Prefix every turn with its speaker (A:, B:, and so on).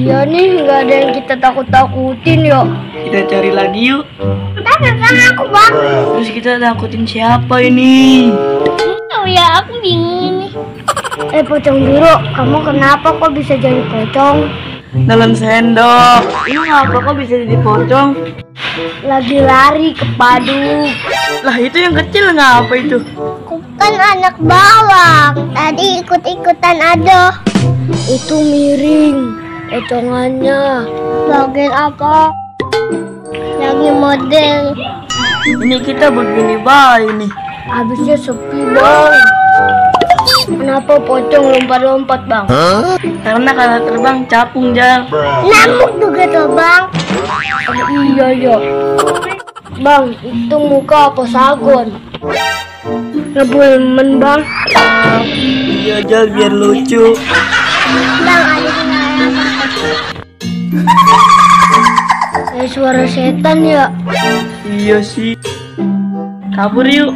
A: Iya nih, nggak ada yang kita takut-takutin yuk.
B: Kita cari lagi yuk.
A: Tapi kan aku bang.
B: Terus kita takutin siapa ini?
A: Oh ya, aku bingung nih. Pocong biru, kamu kenapa kok bisa jadi pocong?
B: Dalam sendok. Ini ngapa kok bisa jadi pocong?
A: Lagi lari ke padu.
B: Lah itu yang kecil ngapa itu?
A: Aku kan anak bawang. Tadi ikut-ikutan aja. Itu miring. Pocongannya bagian apa? Lagi model.
B: Ini kita begini baik nih.
A: Habisnya sepi bang. Kenapa pocong lompat-lompat bang?
B: Karena kalau terbang capung Jal.
A: Nyamuk juga tuh bang. Iya ya. Bang, itu muka apa sagon? Ngebulmen bang.
B: Iya Jal, biar lucu.
A: Bang, ada suara setan ya?
B: Iya sih. Kabur yuk.